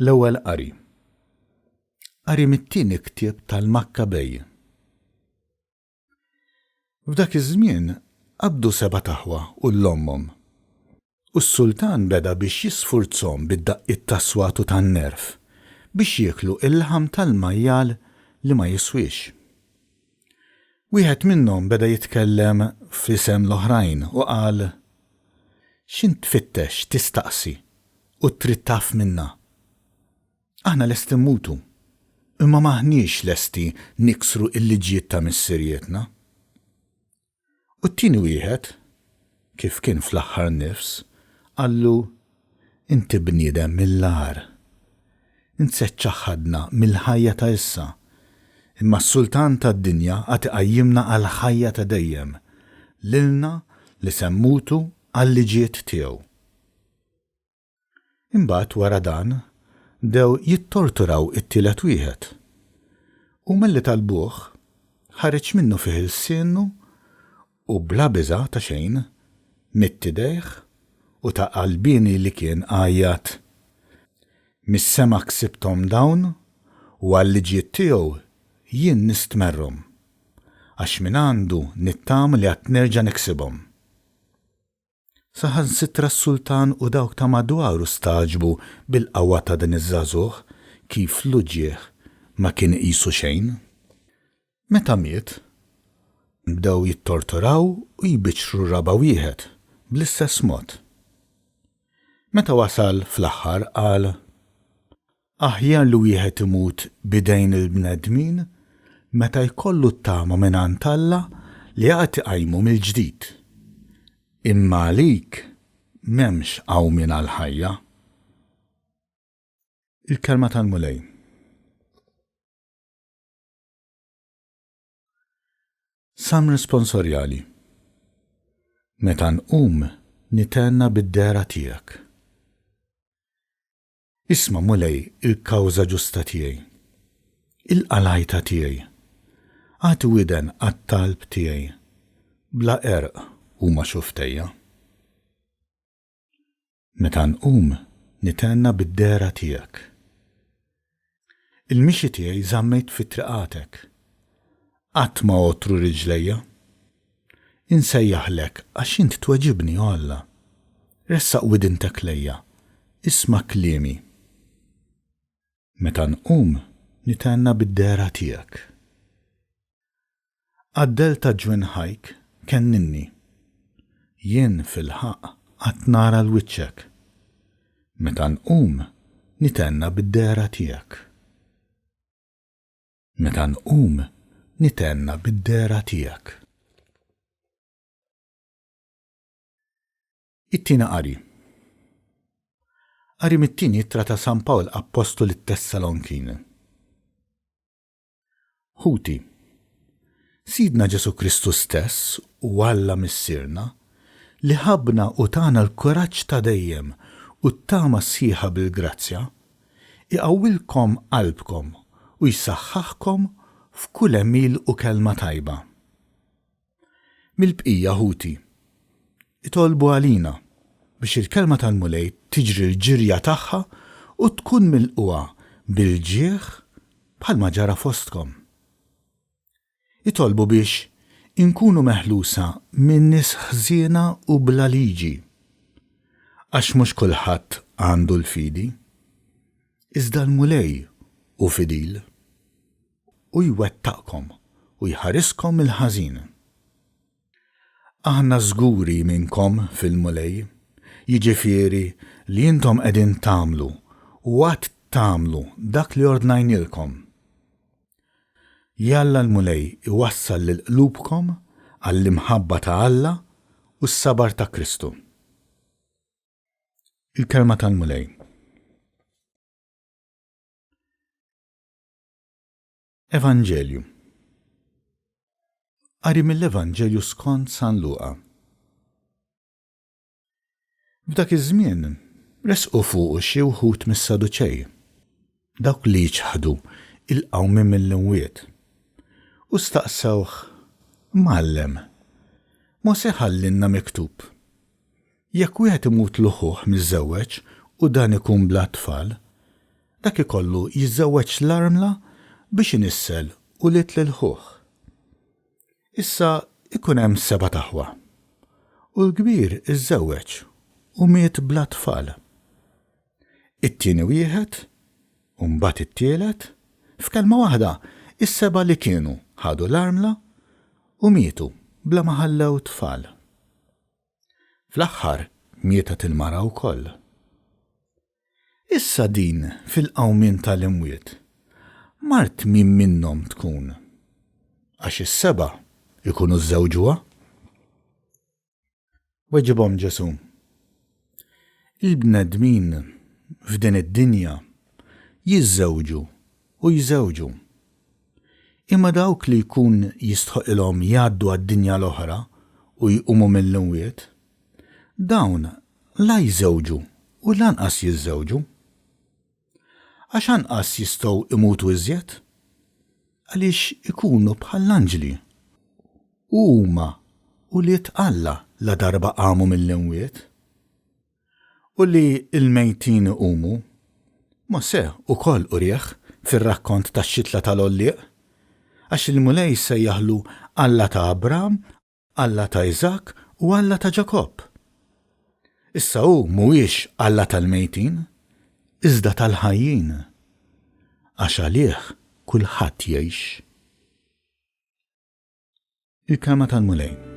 L-Ewwel Qari. Qari mit-tieni ktieb tal-Makkabej. F'dak iż-żmien qabdu sebat aħwa u 'l ommhom. U s-sultan beda biex jisfurzhom bid-daqqiet tas-swat u tan-nerf biex jieklu l-laħam tal-majjal li ma jiswiex. Wieħed minnhom beda jitkellem f'isem l-oħrajn u qal, X'int tfittex tistaqsi u trid taf minna? Aħna lesti mmutu, imma m'aħniex lesti niksru l-liġijiet ta' missirijietna. U t-tieni wieħed, kif kien fl-aħħar nifs, qallu, Inti bniedem mill-agħar. Int se ċċaħħadna mill-ħajja ta' issa, imma s-Sultan tad-dinja għad iqajjimna għall-ħajja ta' dejjem, lilna li se mmutu għal-liġijiet tiegħu. Imbagħad wara dan, bdew jittorturaw it-tielet wieħed. U malli talbuh, ħareġ minnufih ilsienu u bla biża' ta' xejn, midd idejh u ta' qalbieni li kien għajjat, Mis-sema ksibthom dawn u għal-liġijiet tiegħu jien nistmerrhom, għax mingħandu nittama li għad nerġa' niksibhom. Saħansitra s-sultan u dawk ta' madwaru stagħġbu bil-qawwa ta' dan iż-żagħżugħ kif l-uġigħ ma kien iqisu xejn. Meta miet, bdew jittorturaw u jbiċċru r-raba' wieħed bl-istess mod. Meta wasal fl-aħħar qal, Aħjar li wieħed imut b'idejn il-bnedmin meta jkollu t-tama mingħand Alla li għad iqajmu mill-ġdid. Imma għalik m'hemmx qawmien għall-ħajja. Il-Kelma tal-Mulej. Salm Responsorjali Meta nqum nithenna bid-dehra tiegħek. Isma', Mulej, il-kawża ġusta tiegħi. Ilqa' l-għajta tiegħi. Agħti widen għat-talb tiegħi. Bla qerq huma xufftejja. Meta nqum, nithenna bid-dehra tiegħek. Il-mixi tiegħi żammejt fi triqatek. Qatt ma għotru riġlejja. Insejjaħlek għax int tweġibni, o Alla. Ressaq widintek lejja, isma' kliemi. Meta nqum, nithenna bid-dehra tiegħek. Għad-dell ta' ġwinħajk kenninni. Jien fil-ħaqq għad nara 'l wiċċek. Meta nqum, nithenna bid-dehra tiegħek. Meta nqum nithenna bid-dehra tiegħek. It-tieni qari. Qari mit-tieni ittra ta' San Pawl Appostlu lit-Tessalonkin. Ħuti, Sidna Ġesù Kristu stess u Alla Missierna, li ħabbna u tana l-kuraġġ ta' dejjem u t-tama sħiħa bil-grazzja, iqawwilkom qalbkom u jsaħħaħkom f'kull għemil u kelma tajba. Mill-bqija, ħuti, itolbu għalina biex il-kelma tal-Mulej tiġri l-ġirja tagħha u tkun milqugħa bil-ġieħ bħalma ġara fostkom. Itolbu biex inkunu meħlusa minn nies ħżiena u bla liġi. Għax mhux kulħadd għandu l-fidi. Iżda l-Mulej hu fidil. Hu jwettaqkom u jħariskom mill-ħażin. Aħna żguri minnkom fil-Mulej, jiġifieri li intom qegħdin tagħmlu u għad tagħmlu dak li ordnajnielkom. Jalla l-Mulej iwassal lil qlubkom għall-imħabba ta' Alla u s-sabar ta' Kristu. Il-Kelma tal-Mulej. Evanġelju. Qari mill-Evanġelju skont San Luqa. F'dak iż-żmien resqu fuqu xi wħud mis-Saduċej, dawk li jiċħdu l-qawmien mill-imwiet, u staqsewh, Mgħallem, Mosè ħallielna miktub, Jekk wieħed imutlu ħuh miżżewweġ u dan ikun bla tfal, Dak ikollu jiżżewweġ l-armla biex inissel ulied lil ħuh. Issa ikun hemm sebat aħwa. U l-kbir iżżewweġ u miet bla tfal. It-tieni wieħed, u mbagħad it-tielet, f'kelma waħda, is-sebgħa li kienu ħadu l-armla u mietu bla ma ħallew tfal. Fl-aħħar mietet il-mara wkoll. Issa din fil-qawmien tal-imwiet, mart min minnhom tkun? Għax is-sebgħa jkunu żżewġuha. Weġibhom Ġesù, Il-bnedmin f'din id-dinja jiżżewġu u jżewġu. Imma dawk li jkun jistħoqilhom jgħaddu għad-dinja l-oħra u jqumu mill-imwiet, dawn la jżewġu u lanqas jiżżewġu. Għax anqas jistgħu jmutu iżjed, għaliex ikunu bħall-anġli, u huma ulied Alla ladarba qamu mill-imwiet. U li l-mejtin iqumu, Mosè ukoll urieh fir-rakkont tax-xitla tal-għollieq, għax il-Mulej sejjaħlu Alla ta' Abram, Alla ta' Iżakk u Alla ta' Ġakobb. Issa hu mhuwiex Alla tal-mejtin, iżda tal-ħajjin, għax għalih kulħadd jgħix. Il-Kelma tal-Mulej.